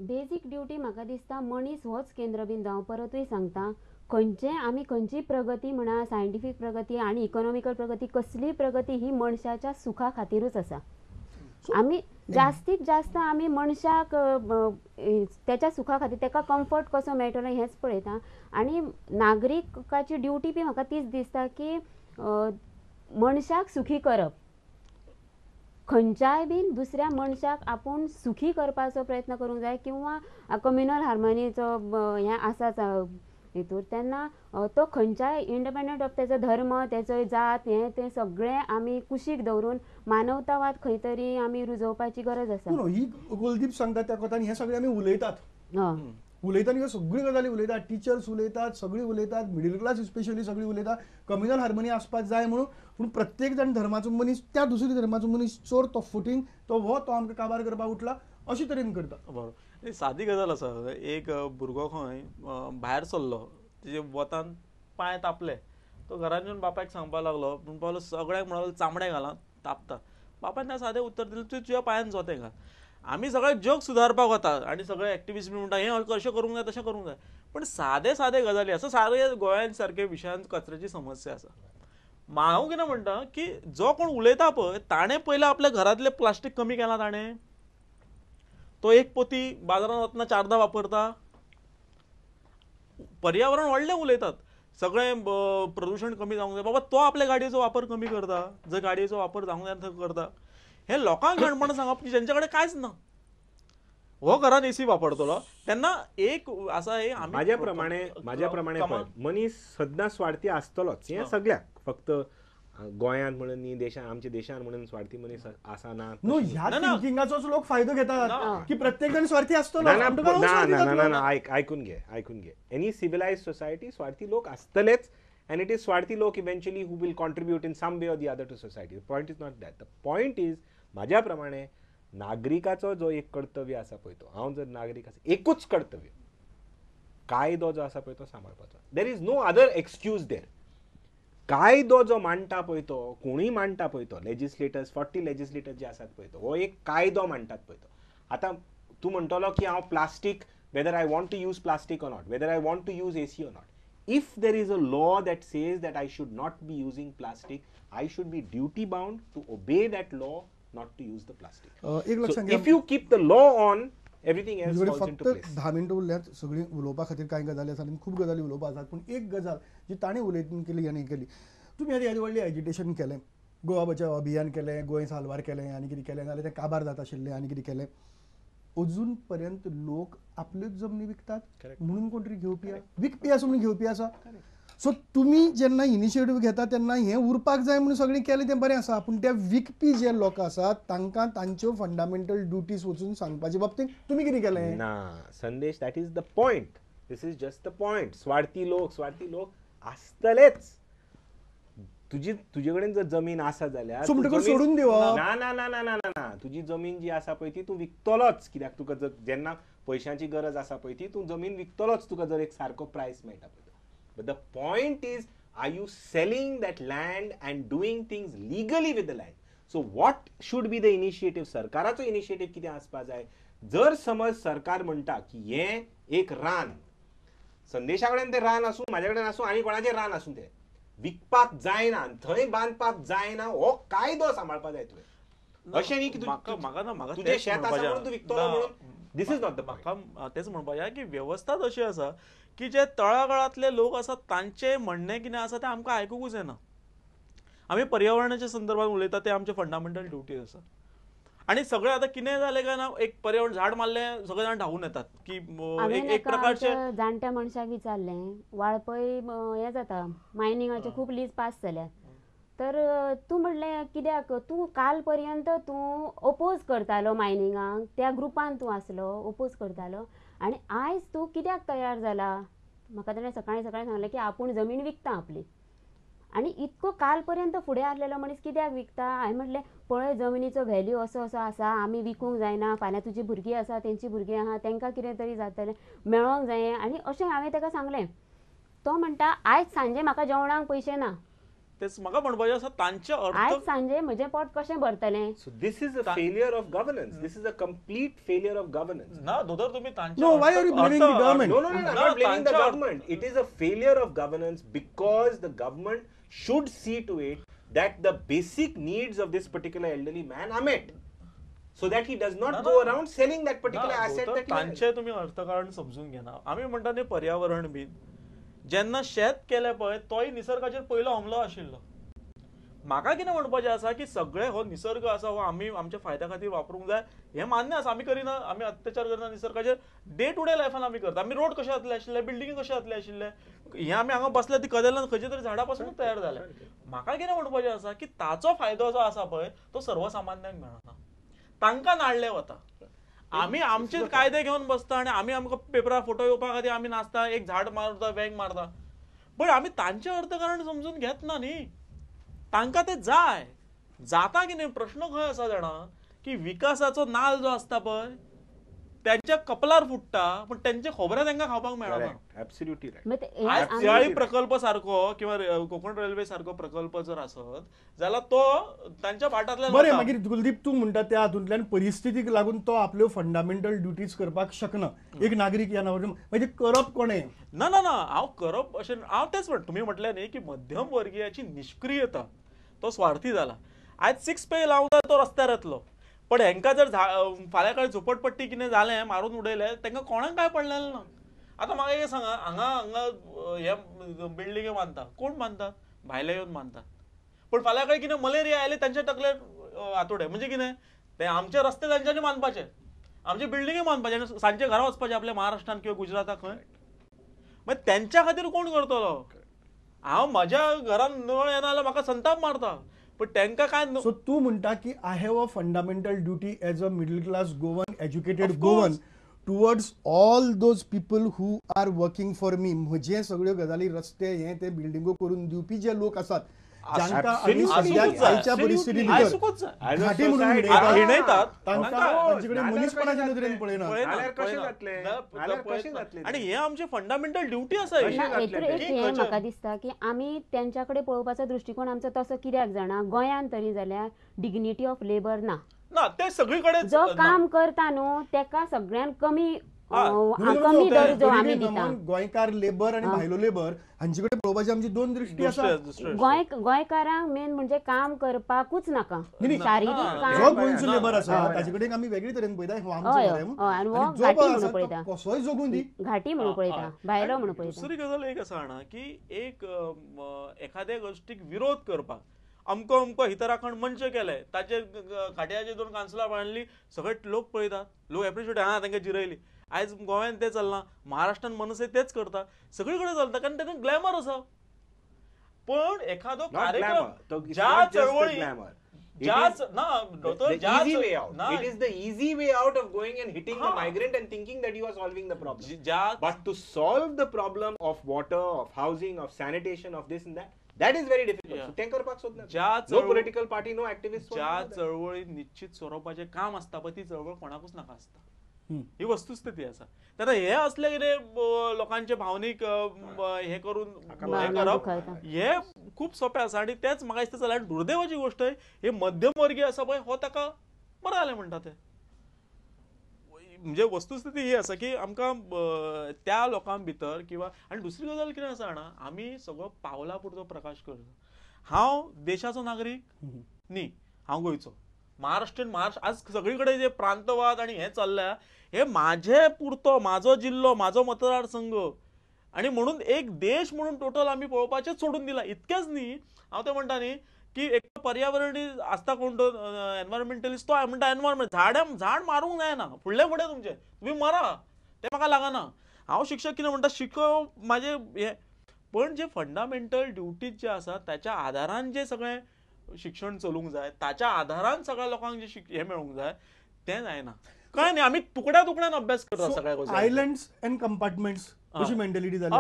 Basic duty म्हाका दिसता मनीस होच केंद्रबिंदू. हांव परतूय सांगता, खंयचे आमी खंयची प्रगती म्हणा, सायंटिफीक प्रगती आनी इकॉनॉमिकल प्रगती, कसलीय प्रगती ही मनशाच्या सुखा खातीरूच आसा. आमी जास्तीत जास्त आमी मनशाक तेच्या सुखा खातीर तेका कम्फर्ट कसो मेळटलो हेंच पळयता. आनी नागरिकाची ड्युटी बी म्हाका तीच दिसता की मनशाक सुखी करप, खंयच्याय बीन दुसऱ्या मनशाक आपूण सुखी करपाचो प्रयत्न करूंक जाय, किंवा कम्युनल हार्मोनीचो हें आसाच हितूर. तेन्ना तो खंयच्याय इंडिपेंडंट ऑफ तेजो धर्म, तेजो जात, हें तें सगळें आमी कुशीक दवरून मानवतावाद खंय तरी आमी रुजोवपाची गरज आसा. ही कुलदीप सांगता त्या कोतान हें सगळें आमी उलयतात, उलयतना ह्यो सगळ्यो गजाली उलयतात, टिचर्स उलयतात, सगळीं उलयतात, मिडल क्लास स्पेशली सगळीं उलयतात, कम्युनल हार्मोनी आसपाक जाय म्हणून. पूण प्रत्येक जाण धर्माचो मनीस त्या दुसऱ्या धर्माचो मनीस चोर, तो फुटींग, तो हो तो आमकां काबार करपाक उठला, अशे तरेन करता. बरोबर, सादी गजाल आसा. एक भुरगो खंय भायर सरलो, तेजे वतान पांय तापले, तो घरान येवन बापायक सांगपाक लागलो, म्हणपाक लागलो सगळ्यांक म्हणपाक लागलो चामडें घालां तापता. बापायन ताका सादें उत्तर दिलें, तूं तुज्या पांयान जोतें घाल. आमी सगळे जग सुदारपाक वता आनी सगळे एक्टिविस्ट म्हणटा हें अशें करूंक जाय तशें करूंक जाय, पण सादे सादे गजाली आसा. सारे गोंयांत सारके विशयांत कचऱ्याची समस्या आसा. हांव कितें म्हणटा की जो कोण उलयता पळय ताणें पयलें आपल्या घरांतलें प्लास्टीक कमी केलां, ताणें तो एक पोती बाजारांत वतना चारदां वापरता. पर्यावरण व्हडलें उलयतात, सगळें प्रदूशण कमी जावंक जाय, बाबा तो आपल्या गाडयेचो वापर कमी करता, जर गाडयेचो वापर जावंक जाय थंय करता. हे लोकांक जाणपणां सांगप की जेंच्या कडेन कांयच ना, हो घरान एसी वापरतलो तेन्ना एक आसा. हे म्हाज्या प्रमाणे मनीस सद्दां स्वार्थी आसतलोच, हें सगळ्याक, फक्त गोंयांत म्हणून न्ही, देशान, आमच्या देशान म्हणून स्वार्थी मनीस आसा ना. न्हू, ह्या थिंकिंगाचोच लोक फायदो घेतात की प्रत्येक जाण स्वार्थी आसतलो. ना ना ना ना, आयकून घे, आयकून घे. एनी सिविलायज सोसायटी स्वार्थी लोक आसतलेच, and it is स्वार्थी लोक eventually who will contribute in some way or the other to society. The point is not that. The point is, म्हाज्या प्रमाणे नागरिकाचो जो एक कर्तव्य आसा पळय तो, हांव जर नागरीक आसा, एकूच कर्तव्य, कायदो जो आसा पळय तो सांबाळपाचो. There is no other excuse there. कायदो जो मांडटा पळय तो, कोणूय मांडटा पळय तो, लेजिस्लेटर्स, 40 लेजिस्लेटर्स जे आसात पळय तो, हो एक कायदो मांडटात पळय तो. आतां तूं म्हणटलो की हांव plastic, whether I want to use plastic or not, whether I want to use AC or not, if there is a law that says that I should not be using plastic, I should be duty bound to obey that law not to use the plastic. So if you keep the law on, everything else falls into place. फक्त 10 मिनटां उरल्यात, सगळीं उलोवपा खातीर कांय गजाली आसात आनी खूब गजाली उलोवपा आसात, पूण एक गजाल जी ताणें उलयतून केली आनी केली, तुमी आदी व्हडलें एजिटेशन केलें, गोवा बचाव अभियान केलें, गोंय साल्वार केलें आनी कितें केलें, जाल्यार तें काबार जाता आशिल्लें आनी कितें केलें. अजून पर्यंत लोक आपल्योच जमनी विकतात म्हणून कोण तरी घेवपी, विकपी आसा म्हणून घेवपी आसा. सो तुमी जेन्ना इनिशिएटीव घेता तेन्ना हें उरपाक जाय म्हणून सगळें केलें तें बरें आसा, पूण त्या विकपी जे लोक आसात तांकां तांच्यो फंडामेंटल ड्युटीज वचून सांगपाचे बाबतींत तुमी कितें केलें ना? Sandesh, that is the point. This is just the point. स्वार्थी लोक, स्वार्थी लोक आसतलेच. तुजी तुजे कडेन जर जमीन आसा जाल्यार सोडून दिवप ना ना ना ना ना ना, तुजी जमीन जी आसा पळय ती तूं विकतलोच, कित्याक तुका जर जेन्ना पयशांची गरज आसा पळय ती तूं जमीन विकतलोच, तुका जर एक सारको प्रायस मेळटा पळय. But the point is, are you selling that land and doing things legally with the land? So what should be the initiative? सरकाराचो इनिशिएटीव कितें आसपा जाय? जर समज सरकार म्हणटा की हें एक रान, संदेशा कडेन तें रान आसूं, म्हाजे कडेन आसूं, आनी कोणाचें रान आसूं, तें विकपाक जायना, थंय बांदपाक जायना, हो कायदो सांबाळपाक जाय तुवें. अशें न्ही की म्हाका तुजें शेत आसा म्हणून तूं विकतलो म्हणून, this is not the point. म्हाका तेंच म्हणपाचें की वेवस्थाच अशी आसा की जे तळागाळांतले लोक आसात तांचें म्हणणें कितें आसा तें आमकां आयकुकूच येना. आमी पर्यावरणाच्या संदर्भात उलयता, ते आमचे फंडामेंटल ड्युटीज आसा. आनी सगळें आतां कितें जालें काय ना, एक पर्यावरण झाड मारलें सगळे जाण धांवून येतात की एक प्रकारचे. जाणट्या मनशाक विचारलें, वाळपय हें जाता, मायनिंगाचे खूब लीज पास जाल्या, तर तूं म्हणलें कित्याक तूं काल पर्यंत तूं ओपोज करतालो मायनिंगाक, त्या ग्रुपान तूं आसलो, ओपोज करतालो, आनी आयज तूं कित्याक तयार जाला? म्हाका ताणें सकाळीं सकाळीं सांगलें की आपूण जमीन विकता आपली, आनी इतको काल पर्यंत फुडें आसलेलो मनीस कित्याक विकता? हांवें म्हटलें पळय जमनीचो व्हॅल्यू असो असो आसा, आमी विकूंक जायना, फाल्यां तुजी भुरगीं आसा, तेंची भुरगीं आहा, तांकां कितें तरी जातलें, मेळोंक जाय. आनी अशें हांवें ताका सांगलें. तो म्हणटा आयज सांजे म्हाका जेवणाक पयशे ना, तेच म्हाका म्हणपाचें आसा तांचे अर्थ आयज सांजे म्हजें पोट कशें भरतलें. So this is a failure of governance. This is a complete failure of governance. ना दोतोर तुम्ही तांचे No, why are you blaming the government? No, no, no, I'm not blaming the government. It is a failure of governance because the government should see to it that the basic needs of this particular elderly man are met, so that he does not go around selling that particular asset that he has. तांचे तुम्ही अर्थकारण समजून घेना. आमी म्हणटा न्ही पर्यावरण बीन, जेन्ना शेत केलें पळय तोय निसर्गाचेर पयलो हमलो आशिल्लो. म्हाका कितें म्हणपाचें आसा की सगळे हो निसर्ग आसा हो आमी आमच्या फायद्या खातीर वापरूंक जाय हें मान्य आसा. आमी करिना, आमी अत्याचार करना निसर्गाचेर. डे टू डे लायफान आमी करता. आमी रोड कशे जातले आशिल्ले, बिल्डिंगी कशे जातले आशिल्ले, हें आमी हांगा बसल्या ती कदेलान खंयच्या तरी झाडा पासून तयार जाले. म्हाका कितें म्हणपाचें आसा की ताचो फायदो जो आसा पळय तो सर्वसामान्यांक मेळना, तांकां नाडले वता. आमी आमचे कायदे घेवन बसता आनी आमी आमकां पेपरार फोटो येवपा खातीर आमी नाचता, एक झाड मारता, वेंग मारता, पण आमी तांचें अर्थकारण समजून घेतना न्ही. तांकां तें जाय जाता की न्ही. प्रश्न खंय आसा जाणा की विकासाचो नाल जो आसता पळय त्यांच्या कपलार फुट्टा, पण त्यांचे खबऱ्या तांकां खावपाक मेळना. Absolutely right. आयज सियाळी प्रकल्प सारको किंवा कोकण रेल्वे सारको प्रकल्प जर आसत जाल्यार तो तांच्या भाटांतल्यान. बरें, मागीर कुलदीप तूं म्हणटा त्या हातूंतल्यान परिस्थितीक लागून तो आपल्यो फंडामेंटल ड्युटीज करपाक शकना एक नागरीक ह्या नांवान. म्हणजे करप कोणें? ना ना ना, हांव करप अशें हांव तेच म्हण तुमी म्हटलें न्ही की मध्यम वर्गीयाची निश्क्रियता, तो स्वार्थी जाला. आयज 6 पे लावता तो रस्त्यार येतलो, पण हेंका जर फाल्यां कांय झोपडपट्टी कितें जालें मारून उडयलें तांकां कोणाक कांय पडलेलें ना. आतां म्हाका एक सांगा, हांगा हांगा हे बिल्डिंगे बांदता, कोण बांदता? भायले येवन बांदतात. पण फाल्यां कांय कितें मलेरिया आयले तांच्या तकलेर हातोडे, म्हणजे कितें ते आमचे रस्ते तांच्यांनी बांदपाचे, आमचे बिल्डिंगे बांदपाचे आनी सांजचे घरा वचपाचे आपल्या महाराष्ट्रान किंवा गुजराताक खंय. मागीर तेंच्या खातीर कोण करतलो? हांव म्हज्या घरान नळ येना जाल्यार म्हाका संताप मारता, पण तेंका काय. सो तूं म्हणटा की I have a fundamental duty as a middle class Goan, educated Goan, towards all those people who are working for me. म्हजे सगळ्यो गजाली, रस्ते हे ते बिल्डिंगो करून दिवपी जे लोक आसात जांकां आमी सद्याक आयच्या परिस्थिती भितर घाटी म्हणून हिणयतात, तांकां तांचे कडेन मनीसपणाच्या नदरेन पळयना. आनी हे आमचे फंडामेंटल ड्युटी आसा. एक हें म्हाका दिसता की आमी तेंच्या कडेन पळोवपाचो दृश्टिकोन आमचो तसो कित्याक जाणा, गोंयांत तरी जाल्यार डिग्निटी ऑफ लेबर ना. ना, ते सगळी कडेन जो काम करता न्हू तेका सगळ्यान कमी कमी दर्जो आमी दिता. गोंयकार लेबर आनी भायलो लेबर हांचे कडेन पळोवपाची आमची दोन दृष्टी आसा. गोंयकारांक मेन म्हणजे काम करपाकूच नाका, शारिरीक काम. जो गोंयचो लेबर आसा ताचे कडेन आमी वेगळे तरेन पळयता, हो आमचो पळयता, कसोय जगून दी, घाटी म्हणून पळयता, भायलो म्हणून पळयता. दुसरी गजाल एक आसा जाणा की एक एखाद्या गोष्टीक विरोध करपाक अमको अमको हितराखण मंच केले, ताचे खाट्याचे 2 कान्सलां बांदली, सगळे लोक पळयतात, लोक एप्रिशिएट, हा तांकां जिरयली. आयज गोव्यान तें चल्लां, महाराष्ट्रान मनसे तेच करता, सगळी कडेन चलता, कारण तातूंत ग्लॅमर आसा. पण एखादो कार्यक्रम ज्या चळवळी It is the easy way out of going and hitting the migrant and thinking that you are solving the problem. But to solve the problem of water, of housing, of sanitation, of this and that, that is very difficult. So तें करपाक सोदना. No political party, no activist. ज्या चळवळी निश्चित स्वरुपाचें काम आसता पळय ती चळवळ कोणाकूच नाका आसता, ही वस्तुस्थिती आसा. तेन्ना हे असले कितें लोकांचे भावनीक हे करून हे करप हे खूब सोंपें आसा. आनी तेच म्हाका दिसता जाल्यार दुर्दैवाची गोश्ट हे मध्यमवर्गीय आसा पळय हो ताका बरें जालें म्हणटा ते. म्हणजे वस्तुस्थिती ही आसा की आमकां त्या लोकां भितर किंवा. आनी दुसरी गजाल कितें आसा जाणा, आमी सगळो पावला पुरतो प्रकाश करता. हांव देशाचो नागरीक न्ही, हांव गोंयचो, महाराष्ट्रीयन. महाराष्ट्र आज सगळी कडेन जे प्रांतवाद आनी हें चल्ल्या हे म्हाजे पुरतो, म्हाजो जिल्लो, म्हाजो मतदारसंघ, आनी म्हणून एक देश म्हणून टोटल आमी पळोवपाचें सोडून दिलां. इतकेंच न्ही, हांव तें म्हणटा न्ही की एक पर्यावरणी आसता कोण तो एनवायरमेंटलिस्ट, तो म्हणटा एनवायरमेंट, झाड झाड मारूंक जायना, फुडलें फुडें तुमचें, तुमी मरा तें म्हाका लागना. हांव शिक्षक कितें म्हणटा, शिकव म्हाजें हें, पण जे फंडामेंटल ड्युटीज जे आसा ताच्या आदारान जे सगळें शिक्षण चलूंक जाय, ताच्या आदारान सगळ्या लोकांक जे हें मेळूंक जाय तें जायना. काय न्ही, आमी तुकड्या तुकड्यान अभ्यास करता सगळ्या गजाली. आयलँड्स एंड कंपार्टमेंट्स अशी मेंटॅलिटी जाली.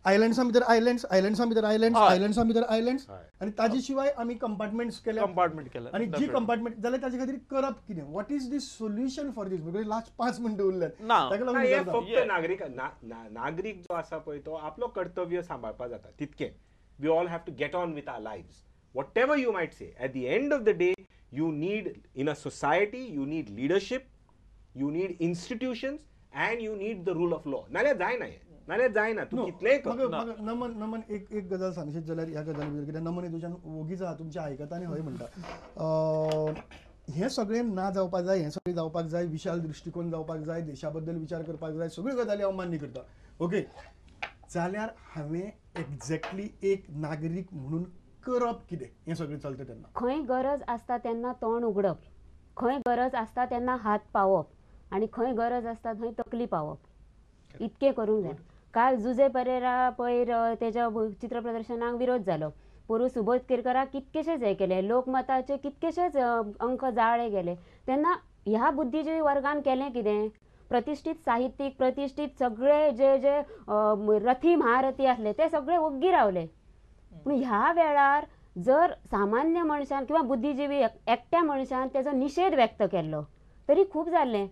आयलँड्सा भितर आयलँड्स, आयलँड्सा भितर आयलँड्स, आयलँड्सा भितर आयलँड्स, आनी ताजे शिवाय आमी कंपार्टमेंट्स केले, कंपार्टमेंट केले. आनी जी कंपार्टमेंट जाल्यार ताजे खातीर करप कितें? What is the solution for this? Because last 5 मिनटां उरल्यात. ताका लागून फक्त नागरीक नागरीक जो आसा पळय तो आपलो कर्तव्य सांबाळपाक जाता तितकें. We all have to get on with our lives. Whatever you might say, at the end of the day you need in a society, you need leadership, you need institutions and you need the rule of law. नाल्यार जायना हें, नाल्यार जायना. तूं कितलेंय कर. नमन नमन एक एक गजाल सांगशीत जाल्यार ह्या गजाली भितर, कित्याक नमन तुज्यान वोगीच आहा, तुमचें आयकता आनी हय म्हणटा. हें सगळें ना जावपाक जाय, हें सगळें जावपाक जाय, विशाल दृश्टिकोन जावपाक जाय, देशा बद्दल विचार करपाक जाय, सगळ्यो गजाली हांव मान्य करता. ओके, जाल्यार हांवें एक्झॅक्टली एक नागरीक म्हणून करप कितें हें सगळें चलता तेन्ना? खंय गरज आसता तेन्ना तोंड उगडप, खंय गरज आसता तेन्ना हात पावप आनी खंय गरज आसता थंय तकली पावप, इतकें करूंक जाय. काल जुजे परेरा पयर तेज्या चित्र प्रदर्शनाक विरोध जालो, पोरूं सुबोध केरकराक कितकेशेच हे केले, लोकमताचे कितकेशेच अंक जाळे गेले. तेन्ना ह्या बुद्धिजीवी वर्गान केलें कितें? प्रतिश्ठीत साहित्यीक, प्रतिश्ठीत सगळे जे जे रथी महारथी आसले ते सगळे ओग्गी रावले. पूण ह्या वेळार जर सामान्य मनशान किंवा बुद्धिजीवी एकट्या मनशान तेजो निशेध व्यक्त केल्लो तरी खूब जाल्लें.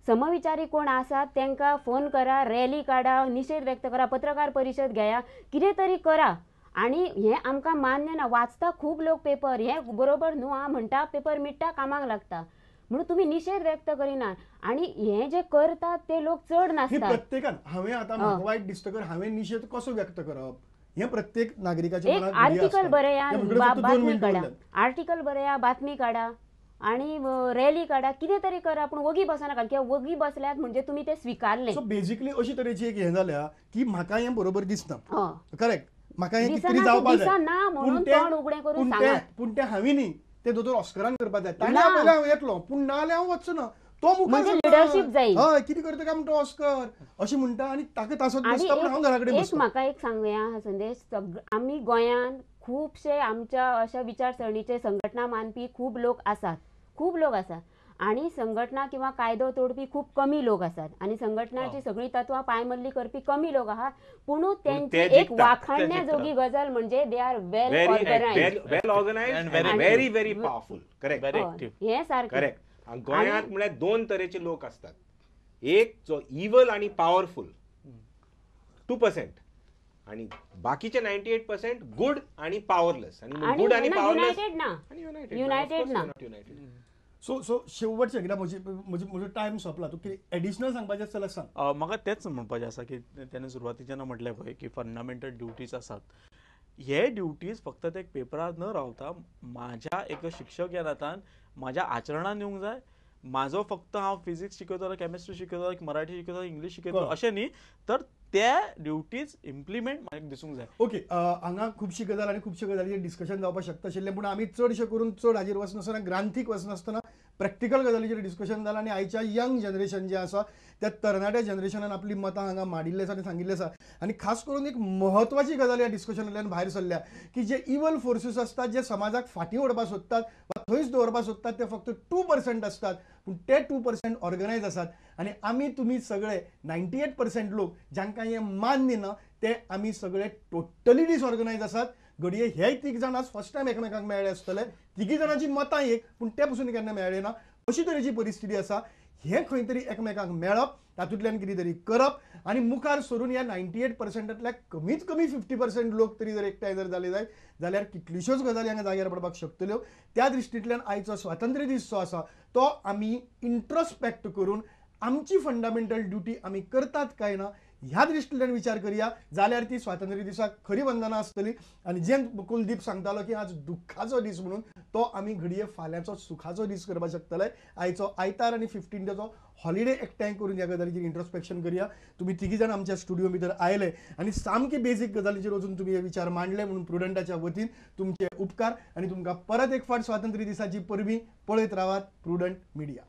समविचारी कोण आसात तांकां फोन करा, रॅली काडा, निशेध व्यक्त करा, पत्रकार परिशद घेया, कितें तरी करा. आनी हें आमकां मान्य ना. वाचता खूब लोक पेपर, हें बरोबर न्हू आं म्हणटा, पेपर मिट्टा, कामाक लागता, म्हणून तुमी निशेध व्यक्त करिनात. आनी हें जे करतात ते लोक चड नासतात. प्रत्येकान हांवें आतां म्हाका वायट दिसतकर हांवें निशेध कसो व्यक्त करप हें प्रत्येक नागरिकाच्या एक आर्टिकल बरया, बातमी काडा, आर्टिकल बरया, बातमी काडा आनी रॅली काडा, कितें तरी करा, पूण वगी बसनाका. कित्याक वगी बसल्यात म्हणजे तुमी ते स्विकारले. सो बेजिकली अशी तरेची एक हें जाल्या की म्हाका हें बरोबर दिसना, करेक्ट, म्हाका हें कितें तरी जावपाक जाय ना म्हणून तोंड उगडें करून सांगात. पूण तें हांवें न्ही, तें दोतोर ऑस्करान करपाक जाय. ताणें आपयल्यार हांव येतलो, पूण ना जाल्यार हांव वचचो ना. तो मुखार लिडरशीप जाय. हय, कितें करता काय म्हणटा ऑस्कर अशें म्हणटा आनी ताका तासत बसता, पूण हांव घरा कडेन बसता. एक म्हाका एक सांगया संदेश, आमी गोंयांत खुबशे आमच्या अशा विचारसरणीचे संघटना मानपी खूब लोक आसात, खूब लोक आसात आनी संघटना किंवा कायदो तोडपी खूब कमी लोक आसात आनी संघटनाची सगळीं तत्वां पायमल्ली करपी कमी लोक आहात. पूण तेंची एक वाखाणण्या जोगी गजाल म्हणजे they are well organized, well organized, very very powerful. Correct, हें सारकें. करेक्ट. गोंयांत म्हळ्यार दोन तरेचे लोक आसतात, एक जो इवल आनी पावरफूल 2% आणि बाकीचे 98% गुड आणि पावरलेस. आणि गुड आणि पावरलेस ना, युनायटेड ना. सो सो शेवटचें कित्याक म्हजी म्हजो टायम सोंपला, तूं कितें एडिशनल सांगपाचें आसा जाल्यार सांग. म्हाका तेंच म्हणपाचें आसा की तेणें सुरवातीच्यान म्हटलें पळय की फंडामेंटल ड्युटीज आसात. हे ड्युटीज फक्त ते पेपरार न रावता म्हाज्या एक शिक्षक ह्या नात्यान म्हाज्या आचरणान येवंक जाय. म्हाजो फक्त हांव फिजिक्स शिकयतलो, केमिस्ट्री शिकयतलो, मराठी शिकयतलो, इंग्लीश शिकयतलो अशें न्ही, तर ते ड्युटीज इम्प्लिमेंट म्हाका दिसूंक जाय. ओके, हांगा खुबशी गजाल आनी खुबश्यो गजालीचेर डिस्कशन जावपाक शकता आशिल्लें, पूण आमी चडशें करून चड हाजेर वचनासतना, ग्रांथीक वचनासतना प्रॅक्टिकल गजालीचेर डिस्कशन जालां आनी आयच्या यंग जनरेशन जें आसा त्या तरणाट्या जनरेशनान आपली मतां हांगा मांडिल्लीं आसा आनी सांगिल्लें आसा. आनी खास करून एक म्हत्वाची गजाल ह्या डिस्कशनांतल्यान भायर सरल्या की जे इवल फोर्सीस आसतात, जे समाजाक फाटीं ओडपाक सोदतात वा थंयच दवरपाक सोदतात, ते फक्त 2% आसतात, पूण ते 2% ऑर्गनायज आसात आनी आमी तुमी सगळे 98% लोक जांकां हें मान्य ना ते आमी सगळे टोटली डिसऑर्गनायज आसात. घडये हे तीग जाण आज फर्स्ट टायम एकामेकांक मेळ्ळे आसतले, तिगी जाणांची मतां एक, पूण ते पसून केन्ना मेळ्ळे ना, अशी तरेची परिस्थिती आसा. हें खंय तरी एकामेकांक मेळप, तातूंतल्यान कितें तरी करप आनी मुखार सरून ह्या 98%तल्या कमीत कमी 50% लोक तरी जर एकठांय जर जाले जायत जाल्यार कितल्योश्योच गजाली हांगा जाग्यार पडपाक शकतल्यो. त्या दृश्टींतल्यान आयचो स्वातंत्र्य दीस जो आसा तो आमी इंट्रोस्पेक्ट करून आमची फंडामेंटल ड्युटी आमी करतात काय ना ह्या दृश्टींतल्यान विचार करया जाल्यार ती स्वातंत्र्य दिसाक खरी वंदना आसतली. आनी जें कुलदीप सांगतालो की आज दुख्खाचो दीस म्हणून, तो आमी घडये फाल्यांचो सुखाचो दीस करपाक शकतले. आयचो आयतार आनी 15 डेचो हॉलिडे एकठांय करून ह्या गजालीचेर इंट्रोस्पेक्शन करया. तुमी तिगी जाण आमच्या स्टुडियो भितर आयले आनी सामकी बेजीक गजालीचेर वचून तुमी हे विचार मांडले म्हणून प्रुडंटाच्या वतीन तुमचे उपकार आनी तुमकां परत एक फावट स्वातंत्र्य दिसाची परबीं. पळयत रावात प्रुडंट मिडिया.